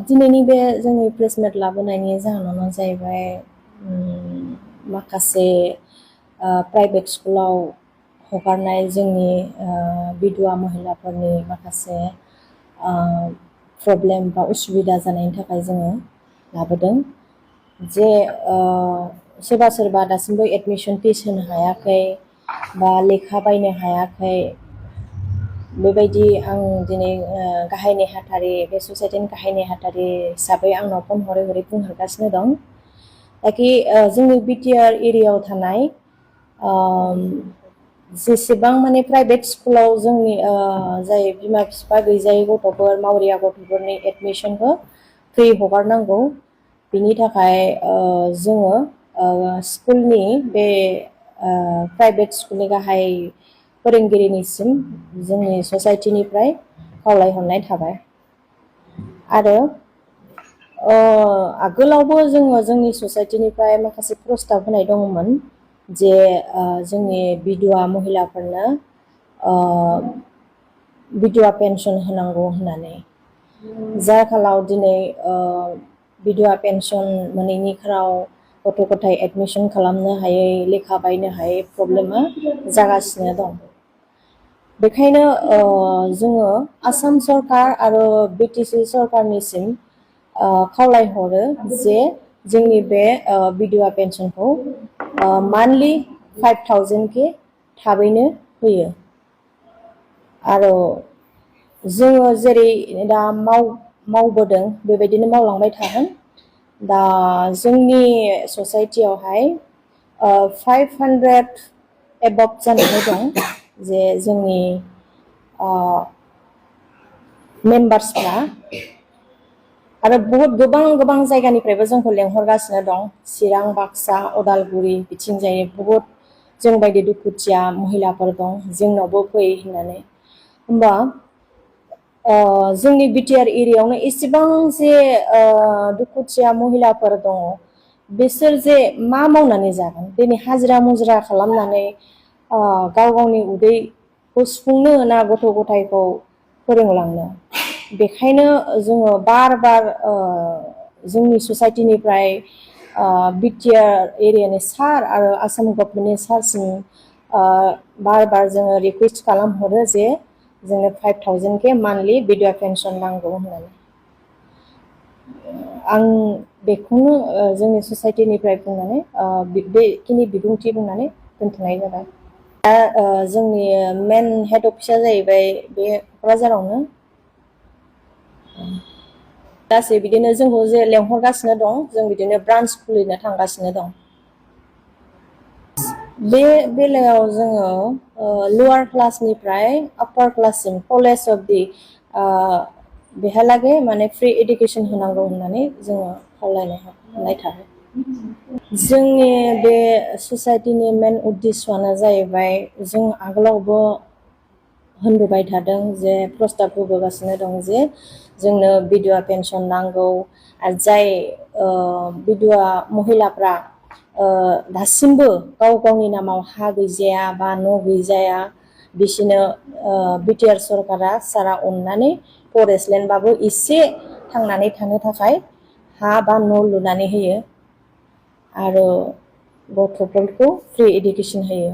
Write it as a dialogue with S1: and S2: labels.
S1: दिनैनि बे जोंनि प्रेस मिट लाबोनायनि जाहोनानो जाहैबाय माखासे प्राइभेट स्कुलाव हगारनाय जोंनि बिधवा महिलाफोरनि माखासे प्रब्लेम बा उसुबिदा जानायनि थाखाय जोङो लाबोदों जे सोरबा सोरबा दासिमबो एडमिशन फिस होनो हायाखै बा लेखा बायनो हायाखै बेबायदि आं दिनै गाहाय नेहाथारि बे ससाइटिनि गाहाय नेहाथारि हिसाबै आंनाव फन हरै हरै बुंहरगासिनो दं ताकि जोंनि बिटिआर एरियायाव थानाय जेसेबां माने प्राइभेट स्कुलाव जोंनि जाय बिमा बिफा गैजायै गथ'फोर मावरिया गथ'फोरनि एडमिशनखौ फ्रि हगारनांगौ बिनि थाखाय जोङो स्कुलनि बे प्राइभेट स्कुलनि गाहाय फोरोंगिरिनिसिम जोंनि ससाइटिनिफ्राय खावलायहरनाय थाबाय आरो आगोलावबो जोङो जोंनि ससाइटिनिफ्राय माखासे प्रस्ताब होनाय दङमोन जे जोंनि बिधवा महिलाफोरनो बिधवा पेन्सन होनांगौ होननानै जाखालाव दिनै बिधवा पेन्सन मोनैनि खाराव गथ' गथाय एडमिशन खालामनो हायै लेखा बायनो हायै प्रब्लेमा जागासिनो दं बेखायनो जोङो आसाम सरकार आरो बिटिसि सरकारनिसिम खावलायहरो जे जोंनि बे बिधवा पेन्सनखौ मान्थलि 5,000 के थाबैनो होयो आरो जोङो जेरै दा मावबोदों बेबायदिनो मावलांबाय थागोन दा जोंनि ससाइटियावहाय 500 एबभ जानानै दं जे जोंनि मेम्बार्सफ्रा आरो बहुत गोबां जायगानिफ्रायबो जोंखौ लेंहरगासिनो दं चिरां बाक्सा उदालगुरि बिथिंजाय बहुत जोंबायदि दुखुथिया महिलाफोर दं जोंनावबो फै होननानै होमबा जोंनि बिटिआर एरियायावनो एसेबां जे दुखुथिया महिलाफोर दङ बिसोर जे मा मावनानै जागोन दिनै हाजिरा मुजिरा खालामनानै गाव गावनि उदैखौ सुफुंनो ना गथ' गथायखौ फोरोंलांनो बेखायनो जोङो बार बार जोंनि ससाइटिनिफ्राय बिटिआर एरियानि सार आरो आसाम गभर्नमेन्टनि सारसिम बार बार जोङो रिकुवेस्ट खालामहरो जे जोंनो 5,000 के मान्थलि बिधवा पेन्सन नांगौ होननानै आं बेखौनो जोंनि ससाइटिनिफ्राय बुंनानै बेखिनि बिबुंथि बुंनानै दोनथ'नाय जाबाय दा जोंनि मेन हेड अफिसा जाहैबाय बे क'क्राझारावनो गासै बिदिनो जोंखौ जे लेंहरगासिनो दं जों बिदिनो ब्रान्स खुलिनो थांगासिनो दं बे बेलायाव जोङो लवार क्लासनिफ्राय आपार क्लाससिम कलेज अफ दि बेहालागै माने फ्रि एडुकेसन होनांगौ होननानै जोङो खावलायनाय थाबाय जोंनि बे ससाइटिनि मेन उद्देश्यआनो जाहैबाय जों आगोलावबो होनबोबाय थादों जे प्रस्ताब होबोगासिनो दं जे जोंनो बिधवा पेन्सन नांगौ आरो जाय बिधवा महिलाफ्रा दासिमबो गाव गावनि नामाव हा गैजाया बा न' गैजाया बिसोरनो बिटिआर सरकारा सारा अननानै फरेस्ट लेन्डबाबो एसे थांनानै थानो थाखाय हा बा न' लुनानै होयो आरो गथ'फोरखौ फ्रि एडुकेसन होयो